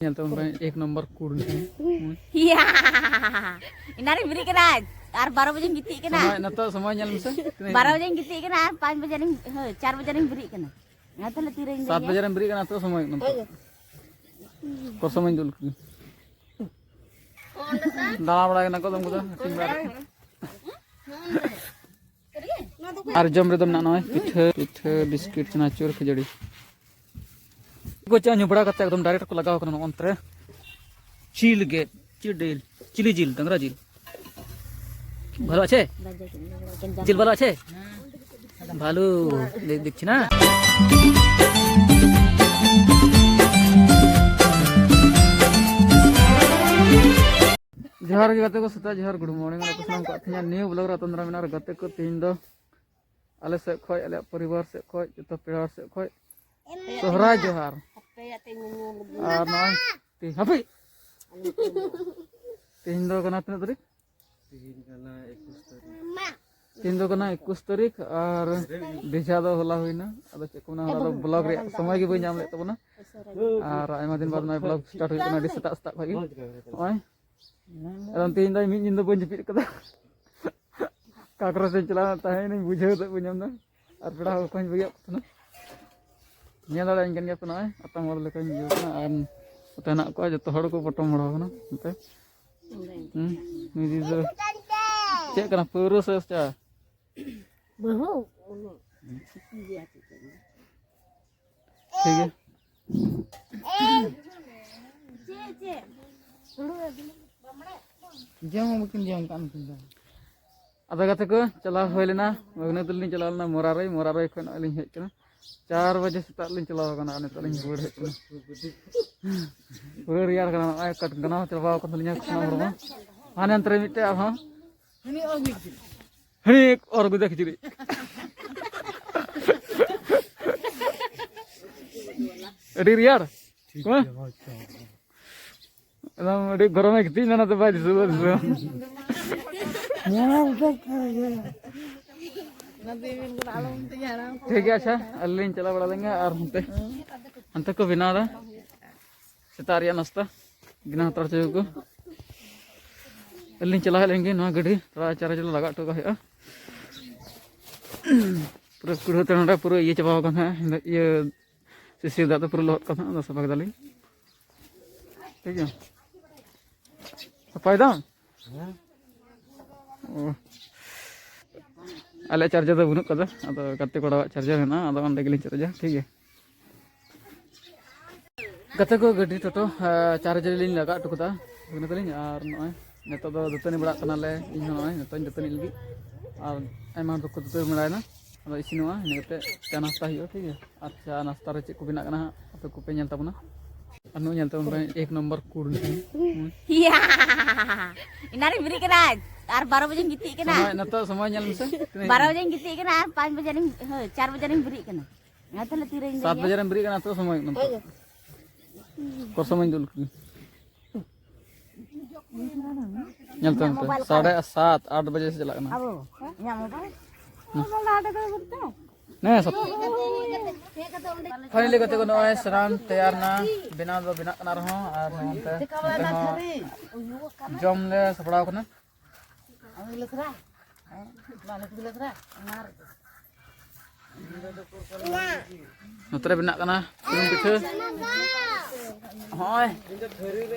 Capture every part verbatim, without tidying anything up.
ᱧᱮᱞ ᱛᱟᱵᱚᱱ ᱯᱮ, ᱮᱠ ᱱᱚᱢᱵᱚᱨ ᱠᱩᱲ ᱱᱟᱦᱟᱜ᱾ ᱤᱭᱟ! ᱮᱱᱟᱱ ᱨᱤᱧ ᱵᱮᱨᱮᱫ ᱠᱟᱱᱟ ᱟᱨ ᱵᱟᱨᱚ ᱵᱟᱡᱮᱧ ᱜᱤᱛᱤᱡ ᱠᱟᱱᱟ᱾ ᱥᱚᱢᱚᱭ, ᱱᱤᱛᱚᱜ ᱥᱚᱢᱚᱭ ᱧᱮᱞ ᱢᱮᱥᱮ, ᱛᱤᱱᱟᱹᱜ ᱵᱟᱨᱚ ᱵᱟᱡᱮᱧ ᱜᱤᱛᱤᱡ ᱠᱟᱱᱟ ᱟᱨ ᱯᱟᱸᱪ ᱵᱟᱡᱮ ᱨᱤᱧ, ᱦᱳᱭ, ᱪᱟᱨ ᱵᱟᱡᱮ ᱨᱤᱧ ᱵᱮᱨᱮᱫ ᱠᱟᱱᱟ᱾ ᱟᱨ ᱛᱟᱦᱚᱞᱮ ᱛᱤᱨᱮᱧ ᱥᱟᱛ ᱵᱟᱡᱮ ᱨᱮᱢ ᱵᱮᱨᱮᱫ ᱠᱟᱱᱟ, ᱱᱤᱛᱚᱜ ᱥᱚᱢᱚᱭ ᱱᱤᱛᱚᱜ᱾ ᱠᱚ ᱥᱚᱢᱚᱭ ᱫᱩᱞ ᱠᱤᱫᱤᱧ᱾ ᱫᱟᱬᱟ ᱵᱟᱲᱟᱭ ᱠᱟᱱᱟ ᱠᱚ ᱟᱫᱚᱢ ᱠᱚᱫᱚ ᱦᱟᱹᱴᱤᱧ ᱵᱟᱲᱟ ᱠᱟᱛᱮ᱾ ᱟᱨ ᱡᱚᱢ ᱨᱮᱫᱚ ᱢᱮᱱᱟᱜᱼᱟ ᱱᱚᱜᱼᱚᱭ ᱯᱤᱴᱷᱟᱹ, ᱯᱤᱴᱷᱟᱹ, ᱵᱤᱥᱠᱤᱴ, ᱪᱟᱱᱟᱪᱩᱨ, ᱠᱷᱟᱹᱡᱟᱹᱲᱤ᱾ ᱠᱚ ᱪᱟ ᱧᱩ ᱵᱟᱲᱟ ᱠᱟᱛᱮ ᱮᱠᱫᱚᱢ direct ᱠᱚ ᱞᱟᱜᱟᱣ ᱠᱟᱱᱟ ᱱᱚᱜᱼᱚ ᱱᱚᱱᱛᱮ ᱨᱮ᱾ ᱪᱤᱞ ᱜᱮ, ᱪᱤᱞ ᱰᱤᱞ, ᱪᱤᱞᱤ ᱡᱤᱞ, ᱰᱟᱝᱨᱟ ᱡᱤᱞ᱾ ভালো আছে? জিল ভালো আছে? ভালো, দে-, দেখছি না। ᱡᱚᱦᱟᱨ ᱜᱮ ᱜᱟᱛᱮ ᱠᱚ, ᱥᱮᱛᱟᱜ ᱡᱚᱦᱟᱨ, good morning, ᱟᱯᱮ ᱥᱟᱱᱟᱢ ᱠᱚ ᱛᱮᱦᱮᱧᱟᱜ new vlog ᱨᱮ ᱟᱛᱳ ᱫᱟᱨᱟᱢ ᱢᱮᱱᱟᱜᱼᱟ᱾ ᱟᱨ ᱜᱟᱛᱮ ᱠᱚ, ᱛᱮᱦᱮᱧ ᱫᱚ ᱟᱞᱮ ᱥᱮᱫ ᱠᱷᱚᱡ, ᱟᱞᱮᱭᱟᱜ ᱯᱚᱨᱤᱵᱟᱨ ᱥᱮᱫ ᱠᱷᱚᱡ, ᱡᱚᱛᱚ ᱯᱮᱲᱟ ᱦᱚᱲ ᱥᱮᱫ ᱠᱷᱚᱡ ᱥᱚᱦᱨᱟᱭ ᱡᱚᱦᱟᱨ᱾ ᱟᱨ ᱱᱚᱜᱼᱚᱭ ᱛᱮ-, ᱦᱟᱯᱮ! ᱛᱮᱦᱮᱧ ᱫᱚ ᱠᱟᱱᱟ ᱛᱤᱱᱟᱹᱜ ᱛᱟᱹᱨᱤᱠᱷ? ᱛᱮᱦᱮᱧ ᱠᱟᱱᱟ ᱮᱠᱩᱥ ᱛᱟᱹᱨᱤᱠᱷ᱾ ᱛᱮᱦᱮᱧ ᱫᱚ ᱠᱟᱱᱟ ᱮᱠᱩᱥ ᱛᱟᱹᱨᱤᱠᱷ ᱟᱨ ᱵᱮᱡᱷᱟ ᱫᱚ ᱦᱚᱞᱟ ᱦᱩᱭᱱᱟ᱾ ᱟᱫᱚ ᱪᱮᱫ ᱠᱚ ᱢᱮᱱᱟ, ᱦᱚᱞᱟ ᱫᱚ vlog ᱨᱮᱭᱟᱜ ᱥᱚᱢᱚᱭ ᱜᱮ ᱵᱟᱹᱧ ᱧᱟᱢ ᱞᱮᱫ ᱛᱟᱵᱚᱱᱟ᱾ ᱟᱨ ᱟᱭᱢᱟ ᱫᱤᱱ ᱵᱟᱫᱽ ᱱᱚᱜᱼᱚᱭ vlog start ᱦᱩᱭᱩᱜ ᱠᱟᱱᱟ, ᱟᱹᱰᱤ ᱥᱮᱛᱟᱜ ᱥᱮᱛᱟᱜ ᱠᱷᱚᱡ ᱜᱮ᱾ ᱱᱚᱜᱼᱚᱭ ᱟᱫᱚ ᱛᱮᱦᱮᱧ ᱫᱚ ᱢᱤᱫ ᱧᱤᱫᱟᱹ ᱵᱟᱹᱧ ᱡᱟᱹᱯᱤᱫ ᱠᱟᱫᱟ᱾ ᱚᱠᱟ ᱠᱚᱨᱮ ᱪᱚᱧ ᱪᱟᱞᱟᱣ ᱛᱟᱦᱮᱸᱭᱮᱱᱟᱹᱧ, ᱵᱩᱡᱷᱟᱹᱣ ᱛᱮᱫ ᱵᱟᱹᱧ ᱧᱟᱢ ᱮᱫᱟ᱾ ᱟᱨ ᱯᱮᱲᱟ ᱦᱚᱲ ᱠᱚᱧ ᱵᱟᱹᱜᱤᱭᱟᱫ ᱠᱚ ᱛᱟᱦᱮᱱᱟ᱾ ᱧᱮᱞ ᱫᱟᱲᱮᱭᱟᱹᱧ ᱠᱟᱱ ᱜᱮᱭᱟ ᱯᱮ, ᱱᱚᱜᱼᱚᱭ ᱟᱛᱟᱝ ᱦᱚᱲ ᱞᱮᱠᱟᱧ ᱵᱩᱡᱷᱟᱹᱣ ᱠᱟᱱᱟ᱾ ᱟᱨ ᱱᱚᱛᱮ ᱦᱮᱱᱟᱜ ᱠᱚᱣᱟ ᱡᱚᱛᱚ ᱦᱚᱲ ᱠᱚ ᱯᱚᱴᱚᱢ ᱵᱟᱲᱟ ᱟᱠᱟᱱᱟ᱾ ᱱᱚᱛᱮ ᱦᱩᱸ, ᱱᱤᱡᱮ ᱫᱚ ᱪᱮᱫ ᱠᱟᱱᱟ, ᱯᱟᱹᱣᱨᱟᱹ ᱥᱮ ᱪᱟ? ᱵᱟᱹᱦᱩ, ᱩᱱᱤ ᱥᱤᱠᱤ ᱜᱮᱭᱟ ᱪᱮᱫ ᱪᱚᱝ᱾ ᱴᱷᱤᱠ ᱜᱮᱭᱟ᱾ ᱪᱮᱫ, ᱪᱮᱫ? ᱦᱩᱲᱩ ᱟᱹᱜᱩ᱾ ᱡᱚᱢ ᱦᱚᱸ ᱵᱟᱹᱠᱤᱱ ᱡᱚᱢ ᱠᱟᱜ ᱱᱩᱠᱤᱱ ᱫᱚ᱾ ᱟᱫᱚ ᱜᱟᱛᱮ ᱠᱚ, ᱪᱟᱞᱟᱣ ᱦᱩᱭ ᱞᱮᱱᱟ, ᱵᱷᱟᱹᱜᱽᱱᱟᱹ ᱛᱟᱹᱞᱤᱧ ᱪᱟᱞᱟᱣ ᱞᱮᱱᱟ ᱢᱚᱨᱟᱨᱚᱭ, ᱢᱚᱨᱟᱨᱚᱭ ᱠᱷᱚᱱ ᱱᱚᱜᱼᱚᱭ ᱞᱤᱧ ᱦᱮᱡ ᱠᱟᱱᱟ᱾ ᱪᱟᱨ ᱵᱟᱡᱮ ᱥᱮᱛᱟᱜ ᱞᱤᱧ ᱪᱟᱞᱟᱣ ᱠᱟᱱᱟ ᱟᱨ ᱱᱤᱛᱚᱜ ᱞᱤᱧ ᱨᱩᱣᱟᱹᱲ ᱦᱮᱡ ᱠᱟᱱᱟ᱾ ᱯᱩᱨᱟᱹ ᱨᱮᱭᱟᱲ ᱠᱟᱱᱟ, ᱱᱚᱜᱼᱚᱭ ᱠᱟᱴ-, ᱜᱟᱱᱟᱣ ᱪᱟᱵᱟᱣ ᱟᱠᱟᱱ ᱛᱟᱹᱞᱤᱧᱟ ᱥᱟᱱᱟᱢ ᱦᱚᱲᱢᱚ᱾ ᱦᱟᱱᱮ ᱚᱱᱛᱮ ᱨᱮ ᱢᱤᱫᱴᱮᱡ ᱟᱨᱦᱚᱸ ᱦᱟᱹᱱᱤ ᱚᱨ ᱜᱩᱫᱟ ᱠᱷᱤᱪᱲᱤ᱾ ᱟᱹᱰᱤ ᱨᱮᱭᱟᱲ᱾ ᱦᱮᱸ? ᱮᱠᱫᱚᱢ ᱟᱹᱰᱤ ᱜᱚᱨᱚᱢᱮ ᱜᱤᱛᱤᱡ ᱢᱮᱱᱟ ᱛᱚ ᱵᱟᱭ ᱫᱤᱥᱟᱹ, ᱵᱟᱭ ᱫᱤᱥᱟᱹ᱾ ᱴᱷᱤᱠ ᱜᱮᱭᱟ, ᱟᱪᱪᱷᱟ, ᱟᱹᱞᱤᱧ ᱞᱤᱧ ᱪᱟᱞᱟᱣ ᱵᱟᱲᱟ ᱞᱮᱱ ᱜᱮ ᱟᱨ ᱦᱟᱱᱛᱮ, ᱦᱟᱱᱛᱮ ᱠᱚ ᱵᱮᱱᱟᱣ ᱮᱫᱟ᱾ ᱥᱮᱛᱟᱜ ᱨᱮᱭᱟᱜ ᱱᱟᱥᱛᱟ ᱵᱮᱱᱟᱣ ᱦᱟᱛᱟᱲ ᱦᱚᱪᱚ ᱠᱚ᱾ ᱟᱹᱞᱤᱧ ᱪᱟᱞᱟᱣ ᱦᱮᱡ ᱞᱮᱱ ᱜᱮ, ᱱᱚᱣᱟ ᱜᱟᱹᱰᱤ ᱛᱷᱚᱲᱟ ᱪᱟᱨᱡᱽ ᱞᱟᱜᱟᱣ ᱦᱚᱴᱚ ᱠᱟᱜ ᱦᱩᱭᱩᱜᱼᱟ᱾ ᱯᱩᱨᱟᱹ ᱠᱩᱲᱦᱟᱹ ᱛᱮ ᱱᱚᱰᱮ ᱯᱩᱨᱟᱹ ᱤᱭᱟᱹ ᱪᱟᱵᱟᱣ ᱟᱠᱟᱱ ᱛᱟᱦᱮᱸᱫ, ᱤᱭᱟᱹ ᱥᱤᱥᱤᱨ ᱫᱟᱜ ᱛᱮ ᱯᱩᱨᱟᱹ ᱞᱚᱦᱚᱫ ᱠᱟᱱ ᱛᱟᱦᱮᱸᱫ, ᱟᱫᱚ ᱥᱟᱯᱷᱟ ᱠᱮᱫᱟᱞᱤᱧ᱾ ᱴᱷᱤᱠ ᱜᱮᱭᱟ, ᱥᱟᱯᱷᱟᱭ ᱫᱟᱢ? ᱚ᱾ ᱟᱞᱮᱭᱟᱜ ᱪᱟᱨᱡᱟᱨ ᱫᱚ ᱵᱟᱹᱱᱩᱜ ᱠᱟᱫᱟ, ᱟᱫᱚ ᱜᱟᱛᱮ ᱠᱚᱲᱟᱣᱟᱜ ᱪᱟᱨᱡᱟᱨ ᱢᱮᱱᱟᱜᱼᱟ, ᱟᱫᱚ ᱚᱸᱰᱮ ᱜᱮᱞᱤᱧ ᱪᱟᱨᱡᱟ᱾ ᱴᱷᱤᱠ ᱜᱮᱭᱟ᱾ ᱜᱟᱛᱮ ᱠᱚ, ᱜᱟᱹᱰᱤ ᱴᱳᱴᱳ, ᱟᱨ ᱪᱟᱨᱡᱽ ᱨᱮᱞᱤᱧ ᱞᱟᱜᱟ ᱦᱚᱴᱚ ᱠᱟᱫᱟ᱾ ᱦᱩᱭᱱᱟ ᱛᱟᱞᱤᱧ᱾ ᱟᱨ ᱱᱚᱜᱼᱚᱭ ᱱᱤᱛᱚᱜ ᱫᱚ ᱫᱟᱹᱛᱟᱹᱱᱤ ᱵᱟᱲᱟᱜ ᱠᱟᱱᱟᱞᱮ, ᱤᱧ ᱦᱚᱸ ᱱᱚᱜᱼᱚᱭ ᱱᱤᱛᱚᱜ ᱤᱧ ᱫᱟᱹᱛᱟᱹᱱᱤ ᱞᱟᱹᱜᱤᱫ᱾ ᱟᱨ ᱟᱭᱢᱟ ᱦᱚᱲ ᱫᱚᱠᱚ ᱫᱟᱹᱛᱟᱹᱱᱤ ᱵᱟᱲᱟᱭᱮᱱᱟ, ᱟᱫᱚ ᱤᱥᱤᱱᱚᱜᱼᱟ᱾ ᱤᱱᱟᱹ ᱠᱟᱛᱮ ᱪᱟ ᱱᱟᱥᱛᱟ ᱦᱩᱭᱩᱜᱼᱟ, ᱴᱷᱤᱠ ᱜᱮᱭᱟ᱾ ᱟᱨ ᱪᱟ ᱱᱟᱥᱛᱟ ᱨᱮ ᱪᱮᱫ ᱠᱚ ᱵᱮᱱᱟᱜ ᱠᱟᱱᱟ ᱦᱟᱸᱜ, ᱟᱯᱮ ᱠᱚᱯᱮ ᱧᱮᱞ ᱛᱟᱵᱚᱱᱟ᱾ ᱟᱨ ᱱᱩᱭ ᱧᱮᱞ ᱛᱟᱵᱚᱱ ᱯᱮ, ᱮᱠ ᱱᱚᱢᱵᱚᱨ ᱠᱩᱲ᱾ ᱤᱭᱟ! ᱮᱱᱟᱱ ᱨᱤᱧ ᱵᱮᱨᱮᱫ ᱠᱟᱱᱟ, ᱟᱨ ᱵᱟᱨᱚ ᱵᱟᱡᱮᱧ ᱜᱤᱛᱤᱡ ᱠᱟᱱᱟ᱾ ᱥᱚᱢᱚᱭ, ᱱᱤᱛᱚᱜ ᱥᱚᱢᱚᱭ ᱧᱮᱞ ᱢᱮᱥᱮ, ᱛᱤᱱᱟᱹᱜ ᱵᱟᱨᱚ ᱵᱟᱡᱮᱧ ᱜᱤᱛᱤᱡ ᱠᱟᱱᱟ, ᱟᱨ ᱯᱟᱸᱪ ᱵᱟᱡᱮ ᱨᱤᱧ, ᱦᱳᱭ, ᱪᱟᱨ ᱵᱟᱡᱮ ᱨᱤᱧ ᱵᱮᱨᱮᱫ ᱠᱟᱱᱟ᱾ ᱢᱟ ᱛᱟᱦᱞᱮ ᱛᱤᱨᱮᱧ ᱥᱟᱛ ᱵᱟᱡᱮ ᱨᱮᱢ ᱵᱮᱨᱮᱫ ᱠᱟᱱᱟ, ᱱᱤᱛᱚᱜ ᱥᱚᱢᱚᱭ ᱱᱤᱛᱚᱜ᱾ ᱠᱚ ᱥᱚᱢᱚᱭ ᱫᱩᱞ ᱠᱮᱫᱟ᱾ ᱧᱮᱞ ᱛᱟᱢ ᱛᱚ, ᱥᱟᱲᱮ ᱥᱟᱛ, ᱟᱴ ᱵᱟᱡᱮ ᱥᱮᱫ ᱪᱟᱞᱟᱜ ᱠᱟᱱᱟ᱾ ᱟᱵᱚ, ᱤᱧᱟᱹᱜ ᱢᱳᱵᱟᱭᱤᱞ? ᱦᱩᱸ᱾ ᱢᱳᱵᱟᱭᱤᱞ ᱫᱚ ᱦᱟᱸᱰᱮ ᱫᱚ ᱵᱟᱹᱱᱩᱜ ᱛᱟᱭ᱾ ᱱᱮ ᱥᱟᱛ-, finally ᱜᱟᱛᱮ ᱠᱚ, ᱱᱚᱜᱼᱚᱭ ᱥᱟᱱᱟᱢ ᱛᱮᱭᱟᱨ ᱱᱟ, ᱵᱮᱱᱟᱣ ᱫᱚ ᱵᱮᱱᱟᱜ ᱠᱟᱱᱟ ᱨᱮᱦᱚᱸ, ᱟᱨ ᱱᱚᱱᱛᱮ, ᱱᱚᱛᱮ ᱦᱚᱸ ᱡᱚᱢ ᱞᱮ ᱥᱟᱯᱲᱟᱣ ᱠᱟᱱᱟ᱾ ᱱᱚᱛᱮ ᱨᱮ ᱵᱮᱱᱟᱜ ᱠᱟᱱᱟ ᱥᱩᱱᱩᱢ ᱯᱤᱴᱷᱟᱹ᱾ ᱦᱚᱸᱜᱼᱚᱭ᱾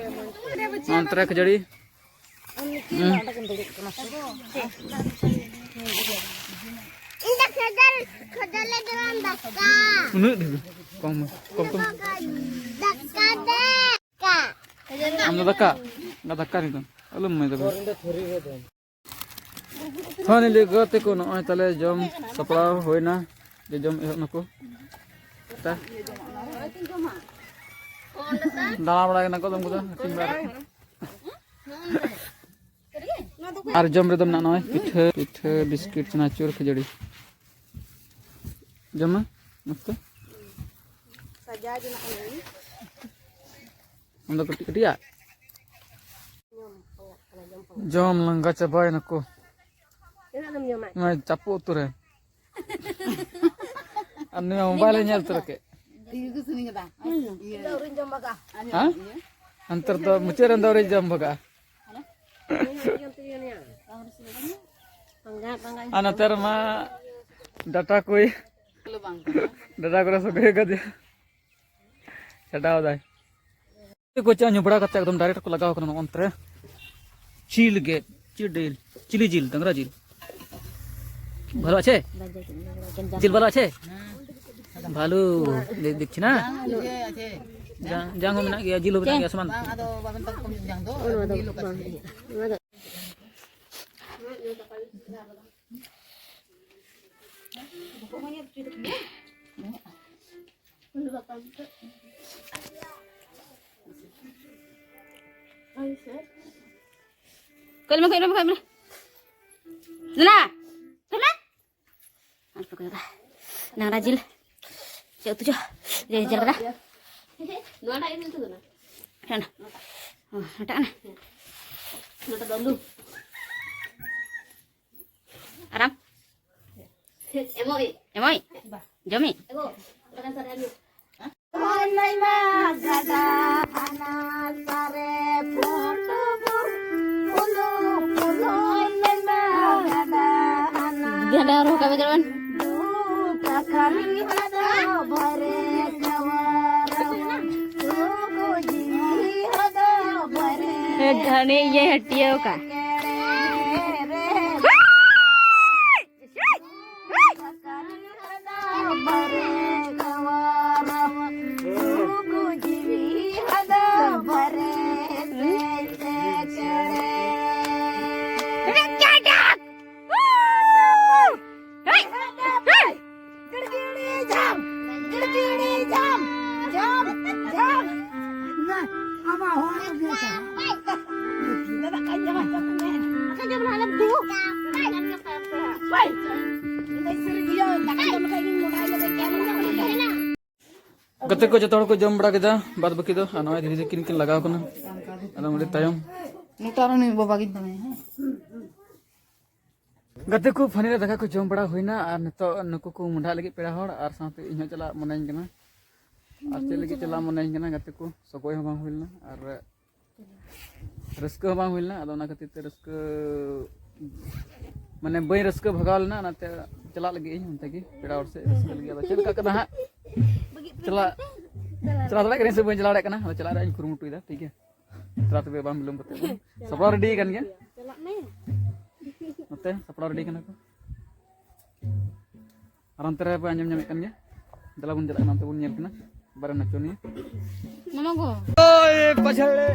ᱱᱚᱱᱛᱮ ᱨᱮ ᱠᱷᱟᱹᱡᱟᱹᱲᱤ᱾ ᱦᱩᱸ᱾ ᱤᱧ ᱫᱚ ᱠᱷᱟᱹᱡᱟᱹᱲᱤ, ᱠᱷᱟᱹᱡᱟᱹᱲᱤ ᱫᱚ ᱵᱟᱝ, ᱫᱟᱠᱟ᱾ ᱩᱱᱟᱹᱜ ᱰᱷᱮᱨ? ᱠᱚᱢ ᱢᱮ, ᱠᱚᱢ, ᱠᱚᱢ᱾ ᱫᱟᱠᱟ ᱫᱮ᱾ ᱫᱟᱠᱟ᱾ ᱟᱢ ᱫᱚ ᱫᱟᱠᱟ? ᱫᱟᱠᱟ ᱱᱤᱛᱚᱝ᱾ ᱟᱞᱚᱢ ᱮᱢᱟᱭ ᱛᱟᱵᱚᱱ᱾ Finally ᱜᱟᱛᱮ ᱠᱚ, ᱱᱚᱜᱼᱚᱭ ᱛᱟᱞᱮ ᱡᱚᱢ ᱥᱟᱯᱲᱟᱣ ᱦᱩᱭᱱᱟ, ᱡᱮ ᱡᱚᱢ ᱮᱦᱚᱵ ᱱᱟᱠᱚ᱾ ᱛᱟ-, ᱫᱟᱬᱟ ᱵᱟᱲᱟᱭ ᱠᱟᱱᱟ ᱠᱚ ᱟᱫᱚᱢ ᱠᱚᱫᱚ, ᱦᱟᱹᱴᱤᱧ ᱵᱟᱲᱟ᱾ ᱟᱨ ᱡᱚᱢ ᱨᱮᱫᱚ ᱢᱮᱱᱟᱜᱼᱟ ᱱᱚᱜᱼᱚᱭ ᱯᱤᱴᱷᱟᱹ, ᱯᱤᱴᱷᱟᱹ, ᱵᱤᱥᱠᱤᱴ, ᱪᱟᱱᱟᱪᱩᱨ, ᱠᱷᱟᱹᱡᱟᱹᱲᱤ᱾ ᱡᱚᱢ ᱢᱮ, ᱢᱚᱡᱽ ᱛᱮ᱾ ᱟᱢ ᱫᱚ ᱠᱟᱹᱴᱤᱡ ᱠᱟᱹᱴᱤᱡᱟᱜ? ᱡᱚᱢ ᱞᱟᱸᱜᱟ ᱪᱟᱵᱟᱭᱮᱱᱟᱠᱚ᱾ ᱛᱤᱱᱟᱹᱜ ᱮᱢ ᱡᱚᱢᱟ? ᱱᱚᱣᱟ ᱪᱟᱯᱚ ᱩᱛᱟᱹᱨ ᱨᱮ᱾ ᱟᱨ ᱱᱩᱭ ᱢᱟ ᱢᱳᱵᱟᱭᱤᱞ ᱮ ᱧᱮᱞ ᱩᱛᱟᱹᱨ ᱠᱮᱫ᱾ ᱦᱮᱸ? ᱚᱱᱛᱮ ᱨᱮᱫᱚ ᱢᱩᱪᱟᱹᱫ ᱨᱮᱱ ᱫᱚ ᱟᱹᱣᱨᱤ ᱡᱚᱢ ᱵᱷᱟᱜᱟᱜᱼᱟ᱾ ᱟᱨ ᱱᱚᱛᱮ ᱨᱮᱢᱟ ᱰᱟᱴᱟ ᱠᱚᱭ, ᱰᱟᱴᱟ ᱠᱚᱨᱮ ᱥᱚᱜᱮ ᱠᱟᱫᱮᱭᱟ, ᱪᱷᱟᱰᱟᱣ ᱫᱟᱭ᱾ ᱠᱚ ᱪᱟ ᱧᱩ ᱵᱟᱲᱟ ᱠᱟᱛᱮ ᱮᱠᱫᱚᱢ direct ᱠᱚ ᱞᱟᱜᱟᱣ ᱠᱟᱱᱟ ᱱᱚᱜᱼᱚ ᱱᱚᱛᱮ ᱨᱮ᱾ ᱡᱤᱞ ᱜᱮ, ᱪᱮᱫ ᱡᱤᱞ? ᱪᱤᱞᱤ ᱡᱤᱞ? ᱰᱟᱝᱨᱟ ᱡᱤᱞ᱾ ভালো আছে? জিল ভালো আছে? ভালো, ᱫᱮ- দেখছি না। জাং, জাং ᱦᱚᱸ ᱢᱮᱱᱟᱜ ᱜᱮᱭᱟ, ᱡᱤᱞ ᱦᱚᱸ ᱢᱮᱱᱟᱜ ᱜᱮᱭᱟ, ᱥᱚᱢᱟᱱ᱾ ᱠᱚᱭ ᱢᱮ, ᱠᱚᱭ ᱢᱮ, ᱠᱚᱭ ᱢᱮ᱾ ᱫᱮᱞᱟ, ᱠᱚᱭ ᱢᱮ᱾ ᱟᱨ ᱠᱚ ᱠᱚᱭᱚᱜᱟ᱾ ᱰᱟᱝᱨᱟ ᱡᱤᱞ᱾ ᱪᱮᱫ ᱩᱛᱩ ᱪᱚ? ᱡᱮ ᱡᱮᱞ ᱠᱟᱫᱟ᱾ ᱱᱚᱣᱟᱴᱟᱜ ᱜᱮ ᱩᱛᱩ ᱠᱟᱱᱟ᱾ ᱦᱮᱸ, ᱚ, ᱦᱟᱴᱟᱜ ᱠᱟᱱᱟ᱾ ᱱᱚᱣᱟᱴᱟᱜ ᱫᱚ ᱟᱹᱞᱩ᱾ ᱟᱨᱟᱢ? ᱮᱢᱚᱜ ᱤᱧ᱾ ᱮᱢᱚᱜ ᱤᱧ? ᱡᱚᱢ ᱤᱧ? ᱮᱢᱚᱜ᱾ ᱚᱱᱟ ᱥᱟᱨᱮ ᱟᱹᱞᱩ᱾ ᱚᱱᱮ ᱢᱟ ᱜᱟᱰᱟ ᱦᱟᱱᱟ ᱫᱟᱨᱮ ᱯᱷᱩᱴ ᱵᱩᱨ ᱩᱞᱩ ᱩᱞᱩ ᱚᱱᱮ ᱢᱟ ᱜᱟᱰᱟ ᱦᱟᱱᱟ ᱜᱟᱰᱟ ᱨᱚᱦᱚ ᱠᱟᱵᱮ ᱡᱮᱢᱚᱱ᱾ ᱫᱩᱠ ᱟᱠᱟᱱ ᱟᱫᱚ ᱵᱟᱨᱮ ᱠᱟᱣᱟᱨ ᱥᱩᱠ ᱡᱤᱣᱤ ᱟᱫᱚ ᱵᱟᱨᱮ ᱮ ᱜᱷᱟᱱᱮ ᱤᱭᱟᱹ ᱦᱟᱹᱴᱤᱭᱟᱹ ᱠᱟ᱾ ᱠᱮᱲᱮ ᱨᱮ ᱜᱟᱛᱮ ᱠᱚ ᱡᱚᱛᱚ ᱦᱚᱲ ᱠᱚ ᱡᱚᱢ ᱵᱟᱲᱟ ᱠᱮᱫᱟ, ᱵᱟᱫ ᱵᱟᱹᱠᱤ ᱫᱚ, ᱟᱨ ᱱᱚᱜᱼᱚᱭ ᱫᱤᱫᱤ ᱛᱟᱹᱠᱤᱱ ᱠᱤᱱ ᱞᱟᱜᱟᱣ ᱠᱟᱱᱟ᱾ ᱟᱫᱚ ᱚᱸᱰᱮ ᱛᱟᱭᱚᱢ ᱱᱮᱛᱟᱨ ᱩᱱᱤ ᱵᱟᱵᱟ ᱜᱤᱧ ᱫᱚᱢᱮ, ᱦᱮᱸ᱾ ᱜᱟᱛᱮ ᱠᱚ, ᱯᱷᱟᱭᱱᱟᱞ ᱨᱮ ᱫᱟᱠᱟ ᱠᱚ ᱡᱚᱢ ᱵᱟᱲᱟ ᱦᱩᱭᱱᱟ, ᱟᱨ ᱱᱤᱛᱚᱜ ᱱᱩᱠᱩ ᱠᱚ ᱢᱚᱸᱰᱷᱟᱜ ᱞᱟᱹᱜᱤᱫ ᱯᱮᱲᱟ ᱦᱚᱲ, ᱟᱨ ᱥᱟᱶᱛᱮ ᱤᱧ ᱦᱚᱸ ᱪᱟᱞᱟᱜ ᱢᱚᱱᱮᱧ ᱠᱟᱱᱟ᱾ ᱟᱨ ᱪᱮᱫ ᱞᱟᱹᱜᱤᱫ ᱪᱟᱞᱟᱣ ᱢᱚᱱᱮ ᱦᱩᱭ ᱠᱟᱱᱟ, ᱜᱟᱛᱮ ᱠᱚ ᱥᱚᱜᱚᱭ ᱦᱚᱸ ᱵᱟᱝ ᱦᱩᱭ ᱞᱮᱱᱟ ᱟᱨ ᱨᱟᱹᱥᱠᱟᱹ ᱦᱚᱸ ᱵᱟᱝ ᱦᱩᱭ ᱞᱮᱱᱟ᱾ ᱟᱫᱚ ᱚᱱᱟ ᱠᱷᱟᱹᱛᱤᱨ ᱛᱮ ᱨᱟᱹᱥᱠᱟᱹ, ᱢᱟᱱᱮ, ᱵᱟᱹᱧ ᱨᱟᱹᱥᱠᱟᱹ ᱵᱷᱟᱜᱟᱣ ᱞᱮᱱᱟ, ᱚᱱᱟᱛᱮ ᱪᱟᱞᱟᱜ ᱞᱟᱹᱜᱤᱫ ᱤᱧ ᱚᱱᱛᱮ ᱜᱮ ᱯᱮᱲᱟ ᱦᱚᱲ ᱥᱮᱫ ᱨᱟᱹᱥᱠᱟᱹ ᱞᱟᱹᱜᱤᱫ᱾ ᱟᱫᱚ ᱪᱮᱫ ᱞᱮᱠᱟ ᱠᱟᱱᱟ ᱦᱟᱸᱜ, ᱪᱟᱞᱟᱜ, ᱪᱟᱞᱟᱣ ᱫᱟᱲᱮᱭᱟᱜ ᱠᱟᱹᱱᱟᱹᱧ ᱥᱮ ᱵᱟᱹᱧ ᱪᱟᱞᱟᱣ ᱫᱟᱲᱮᱭᱟᱜ ᱠᱟᱱᱟ, ᱟᱫᱚ ᱪᱟᱞᱟᱜ ᱨᱮᱭᱟᱜ ᱤᱧ ᱠᱩᱨᱩᱢᱩᱴᱩᱭᱮᱫᱟ, ᱴᱷᱤᱠ ᱜᱮᱭᱟ᱾ ᱛᱚᱵᱮ ᱵᱟᱝ ᱵᱤᱞᱚᱢ ᱠᱟᱛᱮ ᱵᱚᱱ ᱥᱟᱯᱲᱟᱣ ᱨᱮᱰᱤ ᱠᱟᱱ ᱜᱮᱭᱟ᱾ ᱪᱟᱞᱟᱜ ᱢᱮ᱾ ᱱᱚᱛᱮ ᱥᱟᱯᱲᱟᱣ ᱨᱮᱰᱤ ᱠᱟᱱᱟ ᱠᱚ᱾ ᱟᱨ ᱚᱱᱛᱮ ᱨᱮ ᱯᱮ ᱟᱸᱡᱚᱢ ᱧᱟᱢᱮᱫ ᱠᱟᱱ ᱜᱮᱭᱟ᱾ ᱫᱮᱞᱟ ᱵᱚᱱ ᱪᱟᱞᱟᱜ ᱠᱟᱱᱟ, ᱚᱱᱛᱮ ᱵᱚᱱ ᱧᱮᱞ ᱠᱟᱱᱟ᱾ ᱵᱟᱨᱮ ᱱᱟᱪᱚᱱᱤᱭᱟᱹ᱾ ᱢᱟᱢᱟ ᱜᱚ᱾ ᱳᱭ ᱯᱟᱪᱷᱟᱲ ᱨᱮ᱾